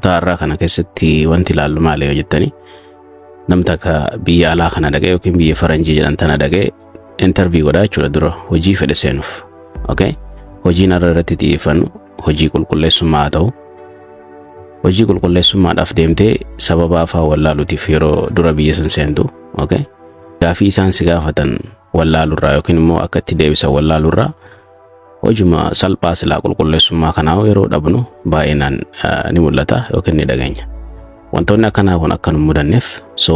Kutaa irraa kana keessatti wanti ilaallu maali yoo jettani, namni takka biyya alaa kana dhaqee yookiin biyya faranjii jedhan tana dhaqee interview godhaa jechuudha dura hojii fedhe seenuuf. Okay? Hojiin irra irratti xiyyeeffannu hojii qulqulleessummaa haa ta'u. Hojii qulqulleessummaadhaaf deemtee sababa afaan wallaaluutiif yeroo dura biyya san seentu. Okay? Gaafii isaan si gaafatan wallaalurraa yookiin immoo akka itti deebisan wallaalurraa hojuma salphaa silaa qulqulleessummaa kanaa yeroo dhabnu baay'inaan ni mul'ata yookiin ni dhageenya. Wantoonni akkanaa kun akka nu mudanneef, so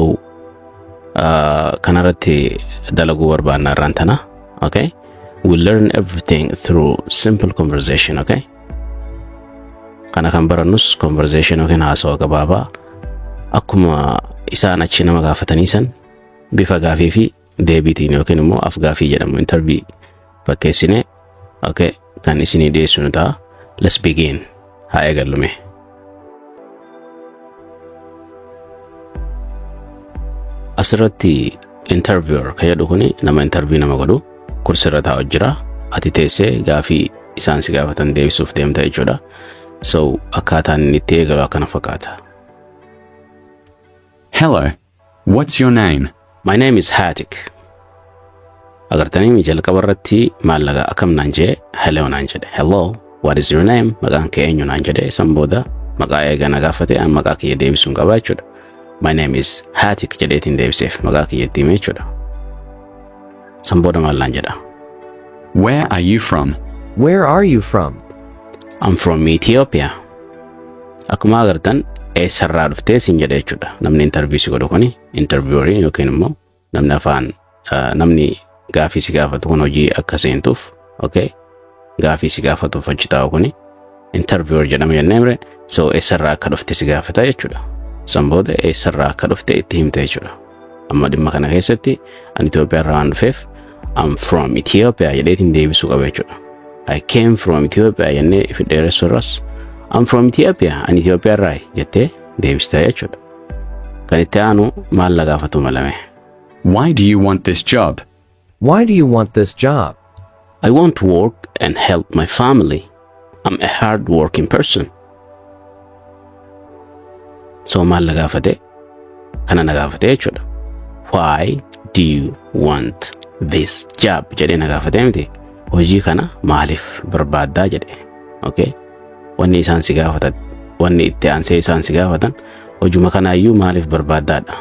kanarratti dalaguu barbaanna irraan tana. Okay? We learn everything through simple conversation, okay? Kana kan barannus conversation yookiin haasawa gabaabaa akkuma isaan achi nama gaafatanii san bifa gaafii fi deebiitiin yookiin immoo af gaafii jedhamu interview fakkeessine, okay, kan isinii dhiyeessinu ta'a. Let's begin. Haa eegallume. Asirratti interviewer kan jedhu kuni nama interview nama godhu kursirra taa'u jira. Ati teessee gaafii isaan si gaafatan deebisuuf deemta jechuudha. So akkaataan inni itti eegalu akkana fakkaata. Hello. What's your name? My name is Hatik. Agartanii, jalqaba irratti maallaqa akkam naan jee, hello naan jedhe. Hello, what is your name? Maqaan kee eenyu naan jedhe. San booda maqaa eega na gaafate, an maqaa kiyya deebisuun qaba jechuudha. My name is Hatik jedheetiin deebiseef, maqaa kiyya itti hime jechuudha. San booda maal naan jedha? Where are you from? Where are you from? I'm from Ethiopia. Akkuma agartan, eessarraa dhuftee siin jedhe jechuudha. Namni interview si godhu kuni, interviewerii yookiin immoo namni afaan namni gaafii si gaafatu kun hojii akka seentuuf, okay, gaafii si gaafatuuf hojii taa'u kuni interviewer jedhama jennee mire. So eessarraa akka dhufte si gaafata jechuudha. San booda eessarraa akka dhufte itti himte jechuudha. Amma dhimma kana keessatti ani Itoophiyaa irraa waan dhufeef I'm from Ethiopia jedheetiin deebisuu qaba jechuudha. I came from Ethiopia jennee ifi dheeressuu irras I'm from Ethiopia, ani Itoophiyaa irraa jettee deebista jechuudha. Kan itti aanu maal la gaafatu malame? Why do you want this job? Why do you want this job? I want to work and help my family. I'm a hard working person. So maal na gaafate? Kana na gaafate jechuudha. Why do you want this job jedhee na gaafate miti. Hojii kana maaliif barbaaddaa jedhe. Okay? Wanni isaan si gaafatan, wanni itti aansee isaan si gaafatan hojuma kanaayyuu maaliif barbaaddaadha.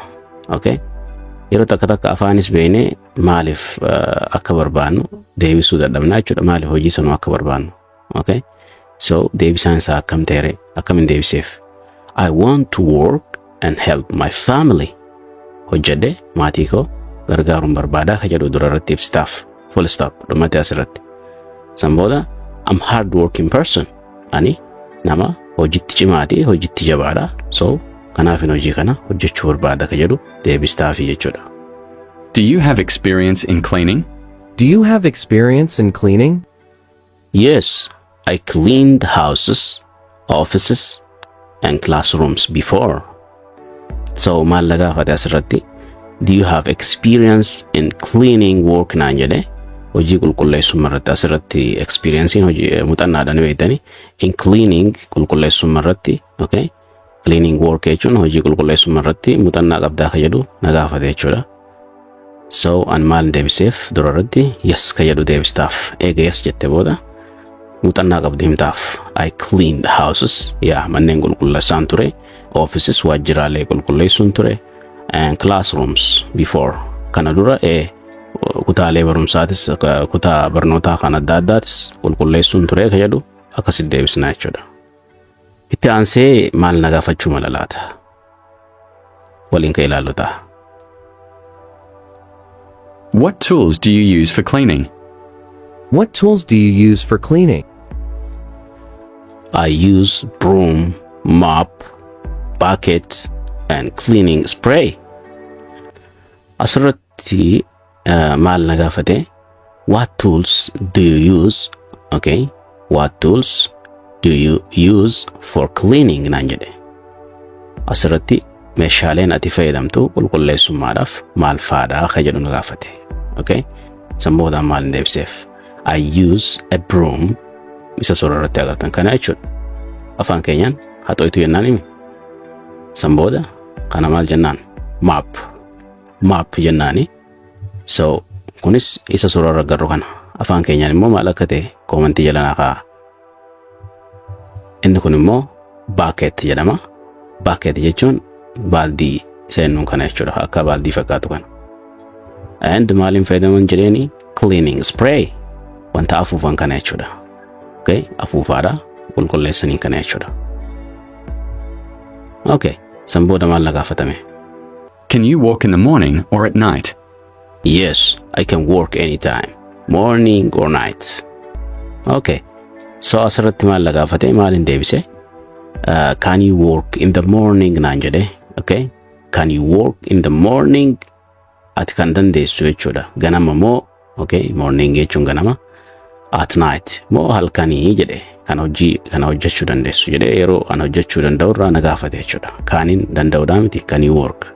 Okay? Yeroo takka takka afaanis beeknee maaliif akka barbaannu deebisuu dadhabnaa jechuudha. Maaliif hojii sanuu akka barbaannu. Okay? So deebisaan isaa akkam ta'e, akkamiin deebiseef? I want to work and help my family. Hojjedhe maatii koo gargaaruun barbaadaa ka jedhu dura irratti ibsitaaf. Full stop, dhumate asirratti. San booda I'm hard working person. Ani nama hojitti cimaati, hojitti jabaadha. So kanaafin hojii kana hojjechuu barbaada ka jedhu deebistaafi jechuudha. Do you have experience in cleaning? Do you have experience in cleaning? Yes, I cleaned houses, offices, and classrooms before. So maal la gaafate asirratti? Do you have experience in cleaning work naan jedhe. Hojii qulqulleessummaa irratti, asirratti experiencing hojii muuxannaadha ni beektani. In cleaning, qulqulleessummaa irratti, okay? Cleaning work jechuun hojii qulqulleessummaa irratti muuxannaa qabdaa ka jedhu na gaafate jechuudha. So an maal deebiseef? Dura irratti yes ka jedhu deebistaaf. Eega yes jette booda muuxannaa qabdu himtaaf. I cleaned houses, yaa, manneen qulqulleessaan ture, offices, waajjiraalee qulqulleessuun ture, and classrooms before, kana dura kutaalee barumsaatis, kutaa barnootaa kan adda addaatis qulqulleessuun ture ka jedhu akkasitti deebisna jechuudha. Itti aansee maal na gaafachuu mala laata? Waliin ka ilaallu ta'a. What tools do you use for cleaning? What tools do you use for cleaning? I use broom, mop, bucket, and cleaning spray. Asirratti maal na gaafate? What tools do you use? Okay. What tools do you use for cleaning naan jedhe. Asirratti meeshaaleen ati fayyadamtu qulqulleessummaadhaaf maal faadhaa ka jedhu na gaafate. Okay. San boodaan maal hin deebiseef? I use a broom, isa suura irratti agartan kana jechuudha. Afaan keenyaan haxooytu jennaan himi. San booda kana maal jennaan? Mop. Mop jennaani. So kunis isa suuraa irra agarru kana. Afaan keenyaan immoo maal akka ta'e comment jala naa kaa'a. Inni kun immoo bucket jedhama. Bucket jechuun baaldii isa jennuun kana jechuudha. Akka baaldii fakkaatu kana. And maaliin fayyadaman jedheeni? Cleaning spray, wanta afuufan kana jechuudha. Okay, afuufaadha qulqulleessanii kana jechuudha. Okay, san booda maal na gaafatame? Can you work in the morning or at night? Yes, I can work anytime, morning or night. Okay, so asirratti maal na gaafate? Maaliin deebise? Can you work in the morning naan jedhe. Okay, can you work in the morning? Ati kan dandeessu jechuudha. Ganama moo, okay, morning jechuun ganama, at night moo halkanii jedhe, kan hojii kana hojjechuu dandeessu jedhe, yeroo an hojjechuu danda'u irraa na gaafate jechuudha. Caniin danda'uudhaa miti, can you work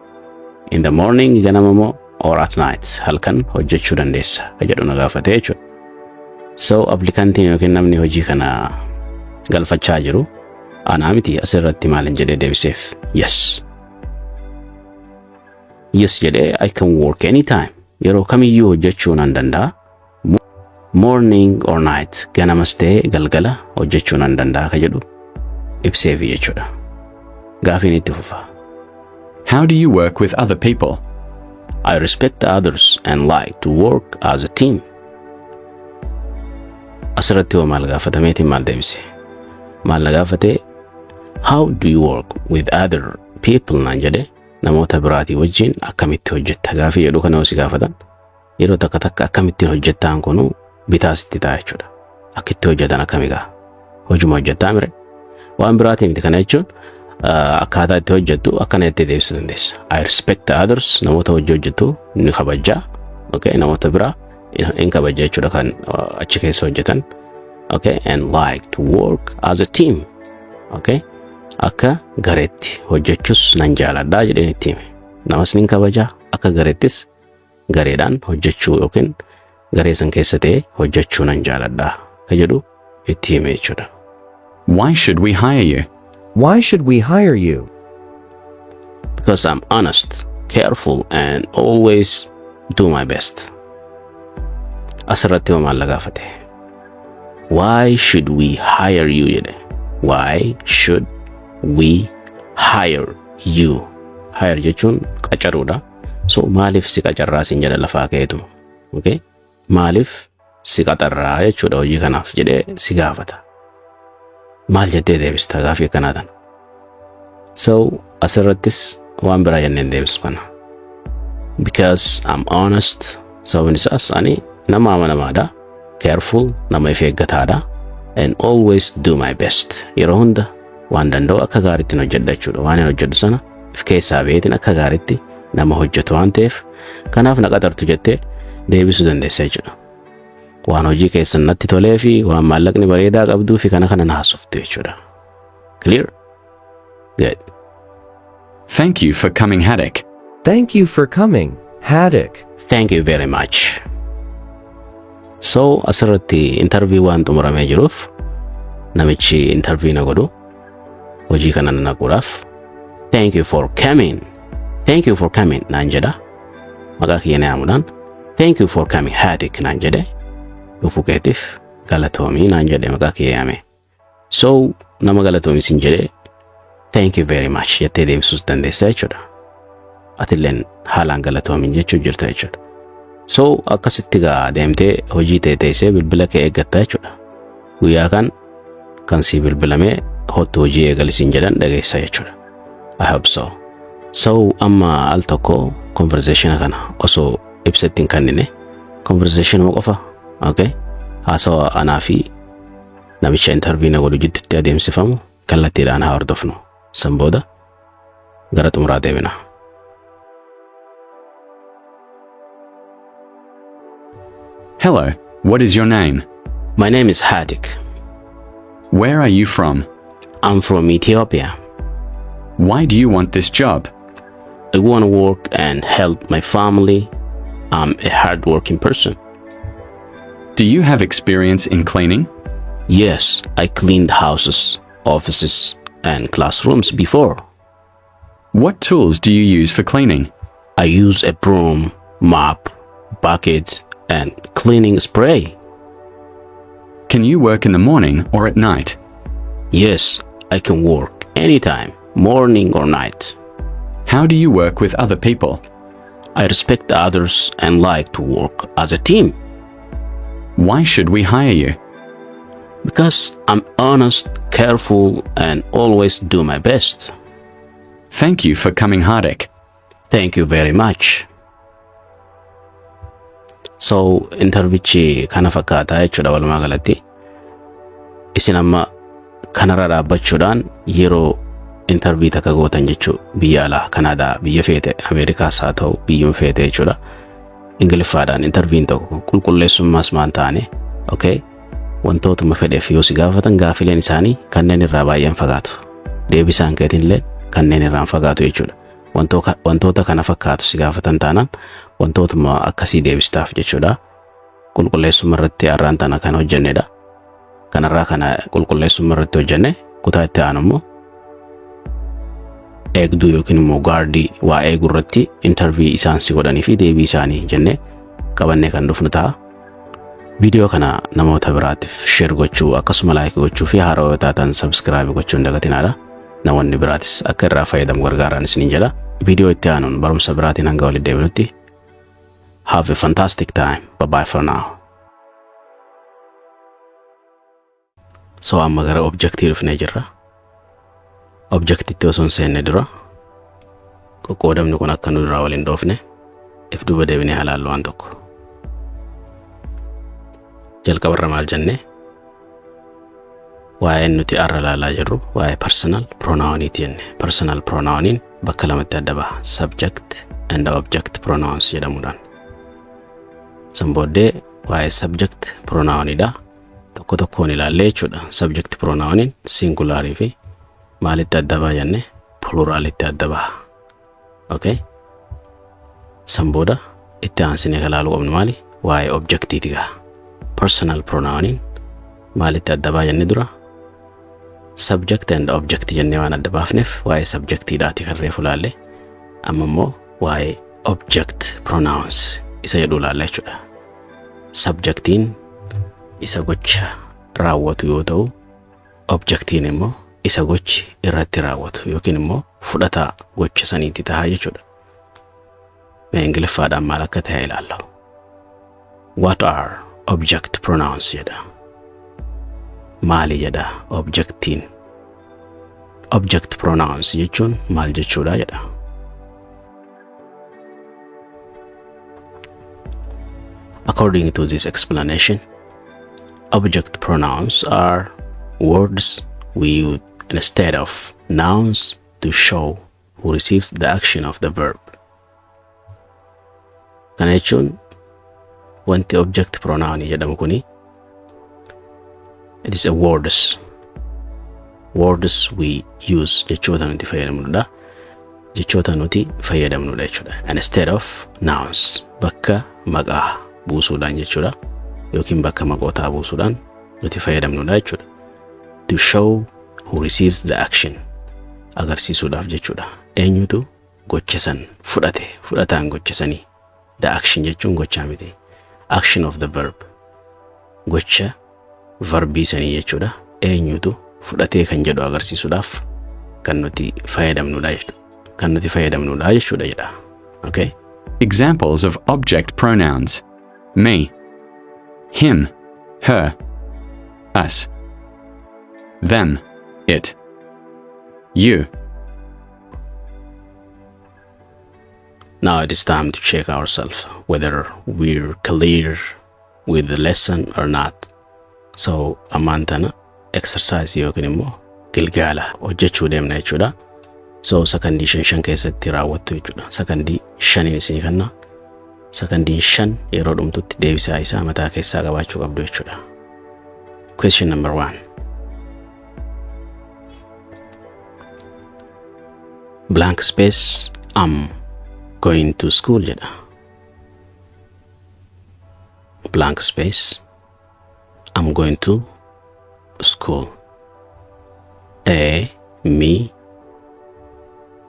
in the morning, ganama moo, or at night, halkan hojjechuu dandeessa ka jedhu na gaafate jechuudha. So applicantiin yookiin namni hojii kana galfachaa jiru anaa miti, asirratti maalin jedhee deebiseef? Yes. Yes jedhee, I can work anytime. Yeroo kamiyyuu hojjechuu nan danda'a. Morning or night, ganamas ta'ee galgala hojjechuu nan danda'a ka jedhu ibseefi jechuudha. Gaafiin itti fufa. How do you work with other people? I respect others and like to work as a team. Asirratti hoo maal gaafatameetiin maal deebise? Maal na gaafate? How do you work with other people naan jedhe, namoota biraatii wajjin akkamitti hojjetta gaafii jedhu kana si gaafatan, yeroo takka takka akkamittiin hojjettaan kunu bitaa sitti ta'a jechuudha. Akkitti hojjetan akkami gaa? Hojuma hojjettaa mire? Waan biraatii miti, kana jechuun akkaataa itti hojjettu akkana itti deebisuu dandeessa. I respect others, namoota hojii hojjetu ni kabajaa. Okay, namoota biraa in kabaja jechuudha kan achi keessa hojjetan. Okay, and like to work as a team. Okay, akka gareetti hojjechuus nan jaaladhaa jedheen itti hime. Namas nin kabajaa, akka gareettis gareedhaan hojjechuu yookiin garee san keessa ta'ee hojjechuu nan jaaladhaa ka jedhu itti hime jechuudha. Why should we hire you? Why should we hire you? Because I'm honest, careful and always do my best. Asirratti hoo maal na gaafate? Why should we hire you jedhe. Why should we hire you? Hire jechuun qacaruudha. So maaliif si qacarraa siin jedha lafaa ka'eetu. Okay? Maaliif si qaxarraa jechuudha hojii kanaaf jedhee si gaafata. Maal jettee deebista gaafii akkanaa tana? So asirrattis waan biraa jenneen deebisu kana. Because I'm honest, sababni isaas ani nama amanamaadha. Careful, nama of eeggataadha. And always do my best. Yeroo hunda waan danda'u akka gaariitti hojjedha jechuudha. Waan hin hojjedhu sana of keessaa beetiin akka gaariitti nama hojjetu waan ta'eef kanaaf na qaxartu jettee deebisuu dandeessa jechuudha. Waan hojii keessan natti tolee fi waan maallaqni bareedaa qabduu fi kana kana na haasoftu jechuudha. Clear? Good. Thank you for coming, Haddock. Thank you for coming, Haddock. Thank you very much. So asirratti interview waan xumuramee jiruuf namichi interview na godhu hojii kana na naquudhaaf "Thank you for coming. Thank you for coming" naan jedha. Maqaa kiyya na yaamuudhaan "Thank you for coming, Haddock" naan jedhe, dhufuu keetiif galatoomii naan jedhe maqaa kiyya yaame. So nama galatoomii sin jedhe "Thank you very much" jettee deebisuus dandeessa jechuudha. Atilleen haalaan galatoomin jechuu jirta jechuudha. So akkasitti gaa deemtee hojii ta'e teessee bilbila kee eeggatta jechuudha. Guyyaa kan kan sii bilbilamee hottu hojii eegalisiin jedhan dhageessa jechuudha. I hope so. So amma al tokko conversation kana osoo ibsa ittiin kennine, conversation qofa, okay, haasawa anaa fi namicha interview na godhu jidduutti adeemsifamu kallattiidhaan haa hordofnu. San booda gara xumuraa deebina. Hello, what is your name? My name is Hadik. Where are you from? I'm from Ethiopia. Why do you want this job? I want to work and help my family. I'm a hardworking person. Do you have experience in cleaning? Yes, I cleaned houses, offices, and classrooms before. What tools do you use for cleaning? I use a broom, mop, bucket, and cleaning spray. Can you work in the morning or at night? Yes, I can work anytime, morning or night. How do you work with other people? I respect others and like to work as a team. Why should we hire you? Because I'm honest, careful, and always do my best. Thank you for coming, Hardik. Thank you very much. So, intervichi kana fakkaataa jechuudha walumaa galatti. Isin amma kanarra dhaabbachuudhaan yeroo intervii takka gootan jechuu biyya alaa Kanaadaa biyya feete Ameerikaas haa ta'u biyyuma feete jechuudha. Ingiliffaadhaan interviin tokko qulqulleessummaas maan taane, okay, wantootuma fedheef yoo si gaafatan gaafileen isaanii kanneen irraa baay'een fagaatu. Deebisaan keetiin kanneen irraan fagaatu jechuudha. Wantoota kana fakkaatu si gaafatan taanaan wantootuma akkasii deebistaaf jechuudha. Qulqulleessummaa irratti har'aan tana kan hojjennedha. Kanarraa kana qulqulleessummaa irratti hojjenne, kutaa itti aanu immoo eegduu yookiin immoo gaardii waa eeguu irratti intervii isaan si godhanii fi deebii isaanii jennee qabannee kan dhufnu ta'a. Viidiyoo kana namoota biraatiif share gochuu, akkasuma like gochuu fi haarawaa yoo taatan subscribe gochuu hin dagatinaadha. Namoonni biraatis akka irraa fayyadamu gargaaran isiniin jedha. Viidiyoo itti aanuun barumsa biraatiin hanga walitti deebinutti, have a fantastic time. Bye bye for now. So amma gara objectii dhufnee jirra. Objectitti osoo hin seenne dura qoqqoodamni kun akka nu duraa waliin dhoofne if duuba deebinee halaallu waan tokko. Jalqabarra maal jennee? Waa'een nuti arra ilaalaa jirru waa'ee personal pronouniiti jenne. Personal pronouniin bakka lamatti adda baha. Subject and object pronouns jedhamuudhaan. San booddee waa'ee subject pronounidha. Tokko tokkoon ilaallee jechuudha. Subject pronouniin singularii fi maalitti adda baha jenne? Pluralitti adda baha. Okay? San booda itti aansinee kan ilaaluu qabnu maali? Waa'ee objectiiti gaa. Personal pronouniin maalitti adda baha jenne dura? Subject and object jennee waan adda baafneef waa'ee subjectiidhaati kan reefu ilaalle. Amma immoo waa'ee object pronouns isa jedhu ilaalla jechuudha. Subjectiin isa gocha raawwatu yoo ta'u, objectiin immoo isa gochi irratti raawwatu yookiin immoo fudhataa gocha saniitti tahaa jechuudha. Mee Ingiliffaadhaan maal akka ta'e ilaalla. "What are object pronouns?" jedha. Maali jedha objectiin? Object pronouns jechuun maal jechuudha jedha. According to this explanation, object pronouns are words we use instead of nouns to show who receives the action of the verb. Kana jechuun wanti object pronoun jedhamu kuni, it is a words we use, jechoota nuti fayyadamnudha. Jechoota nuti fayyadamnudha jechuudha. Instead of nouns, bakka maqaa buusuudhaan jechuudha. Yookiin bakka maqootaa buusuudhaan nuti fayyadamnudha jechuudha. To show who receives the action agarsiisuudhaaf jechuudha. Eenyutu gocha san fudhate, fudhataan gocha sanii. The action jechuun gochaa miti. Action of the verb. Gocha verbii sanii jechuudha. Eenyutu fudhatee kan jedhu agarsiisuudhaaf kan nuti fayyadamnudha jechuudha. Kan nuti fayyadamnudha jechuudha jedha. Okay? Examples of object pronouns: me, him, her, us, them, it, you. Now it is time to check ourselves whether we're clear with the lesson or not. So ammaan tana exercise yookiin immoo gilgaala hojjechuu deemna jechuudha. So sakandii 5 5 keessatti raawwattu jechuudha. Sakandii 5n isinii kenna. Sakandiin 5 yeroo dhumtutti deebisaa isaa mataa keessaa qabaachuu qabdu jechuudha. Question number 1. Blank space am going to school jedha. Blank space I'm going to school. A. Me.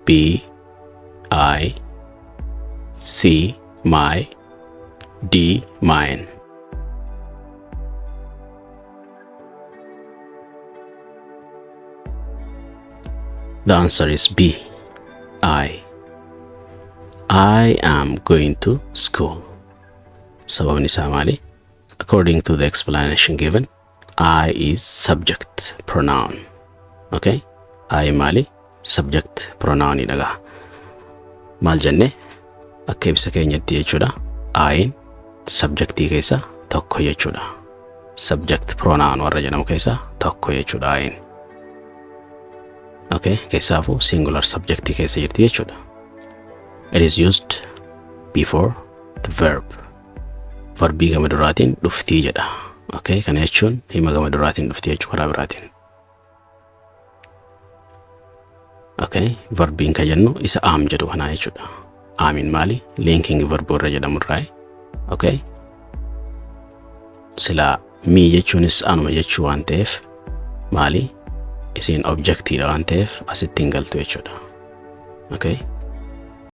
B. I. C. My. D. Mine. The answer is B. I. I am going to school. Sababni isaa maali? According to the explanation given, I is subject pronoun. Okay? I maali? Subject pronoun dhagaa. Maal jenne? Akka ibsa keenyatti jechuudha. I'n subjectii keessa tokko jechuudha. Subject pronoun warra jedhamu keessa tokko jechuudha I'n. Okay? Keessaafuu singular subjectii keessa jirti jechuudha. It is used before the verb. Verbii gama duraatiin dhuftii jedha. Okay? Kana jechuun hima gama duraatiin dhuftii jechuu karaa biraatiin. Okay? Verbiin kan jennu isa am jedhu kanaa jechuudha. Amiin maali? Linking verb warra jedhamu irraa. Okay? Silaa me jechuunis anuma jechuu waan ta'eef, maali? Isiin objectiidha waan ta'eef asitti hin galtu jechuudha. Okay?